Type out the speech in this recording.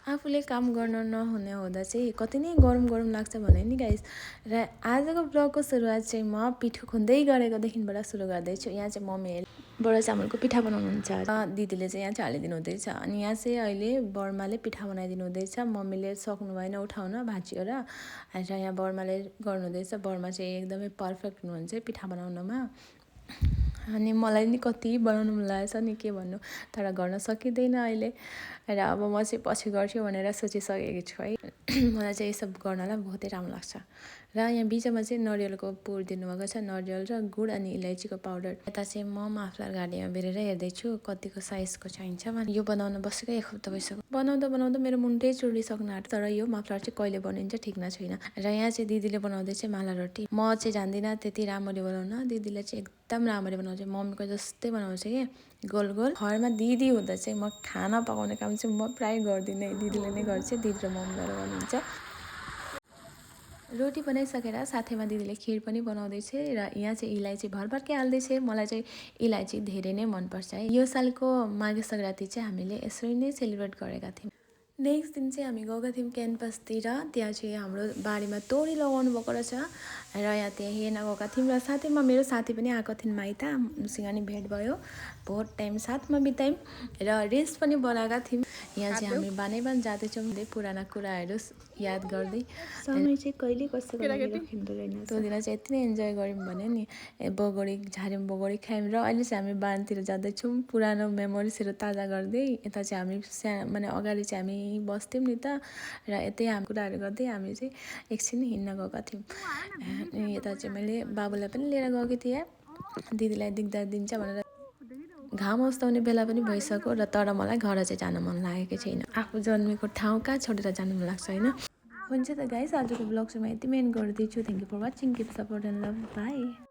आफूले काम गर्न नहुने हुँदा चाहिँ कति नै गरम गरम लाग्छ भने नि गाइस। र आजको ब्लगको सुरुवात चाहिँ म पिठो खुन्दै गरेकोदेखिबाट सुरु गर्दैछु। यहाँ चाहिँ मम्मीले बडा चामलको पिठा बनाउनुहुन्छ, दिदीले चाहिँ यहाँ चाहिँ हालिदिनु हुँदैछ। अनि यहाँ चाहिँ अहिले बर्माले पिठा बनाइदिनु हुँदैछ। मम्मीले सक्नु भएन उठाउन भाँचियो र यहाँ बर्माले गर्नुहुँदैछ। बर्मा चाहिँ एकदमै पर्फेक्ट हुनुहुन्छ पिठा बनाउनमा। अनि मलाई नि कति बनाउनु मन लागेछ नि के भन्नु, तर गर्न सकिँदैन अहिले। र अब म चाहिँ पछि गर्छु भनेर सोचिसकेको छु है। मलाई चाहिँ यो सब गर्नलाई बहुतै राम्रो लाग्छ। र यहाँ बिचमा चाहिँ नरिवलको पुर दिनुभएको छ, नरिवल र गुड अनि इलाइचीको पाउडर। यता चाहिँ म माफ्लर गाडीमा बेरेर हेर्दैछु कतिको साइजको चाहिन्छ। यो बनाउन बसेको 1 हप्ता भइसक्यो। बनाउँदा बनाउँदा मेरो मुन्टै चुडिसक्न आँट्यो। तर यो माफ्लर चाहिँ कहिले बनिन्छ ठिक न छैन। र यहाँ चाहिँ दिदीले बनाउँदैछ माला रोटी। म चाहिँ जान्दिनँ त्यति राम्ररी बनाउन, दिदीले चाहिँ एकदम राम्ररी बनाउँछ, मम्मीको जस्तै बनाउँछ कि गोल गोल। घरमा दिदी हुँदा चाहिँ म खाना पकाउने काम चाहिँ म प्राय गर्दिनँ, दिदीले नै गर्छ, दिदी र मम्मी गरेर गर्नुहुन्छ। रोटी बनाइसकेर साथैमा दिदीले खिर पनि बनाउँदैछ। र यहाँ चाहिँ इलाइची भरभरकै हाल्दैछ। मलाई चाहिँ इलाइची धेरै नै मनपर्छ है। यो सालको माघे सङ्क्रान्ति चाहिँ हामीले यसरी नै सेलिब्रेट गरेका थियौँ। नेक्स्ट दिन चाहिँ हामी गएका थियौँ क्याम्पसतिर। त्यहाँ चाहिँ हाम्रो बारीमा तोरी लगाउनु भएको रहेछ र यहाँ त्यहाँ हेर्न गएका थियौँ। र साथैमा मेरो साथी पनि आएको थिइन् माइत, उसँग नि भेट भयो। बहुत टाइम साथमा बितायौँ र रेस्ट पनि बनाएका थियौँ। यहाँ चाहिँ हामी बानैबान जाँदैछौँ पुराना कुराहरू याद गर्दै। समय चाहिँ कहिले कसैको लागि रोकिँदो रहेन। त्यो दिन चाहिँ यति नै इन्जोय गऱ्यौँ भने नि, बगडी झार्यौँ, बगडी खायौँ। र अहिले चाहिँ हामी बानतिर जाँदैछौँ पुरानो मेमोरिजहरू ताजा गर्दै। यता चाहिँ हामी माने अगाडि चाहिँ हामी बस्थ्यौँ नि त, र यतै हामी कुराहरू गर्दै हामी चाहिँ एकछिन हिँड्न गएका थियौँ। यता चाहिँ मैले बाबुलाई पनि लिएर गएको थिएँ, दिदीलाई दिगदार दिन्छ भनेर। घाम अस्ताउने बेला पनि भइसक्यो र तर मलाई घर चाहिँ जान मन लागेको छैन। आफू जन्मेको ठाउँ कहाँ छोडेर जानु मन लाग्छ होइन। हुन्छ त गाइस, आजको ब्लग चाहिँ म यतिमै एन्ड गर्दैछु। Thank you for watching, keep support and love, by.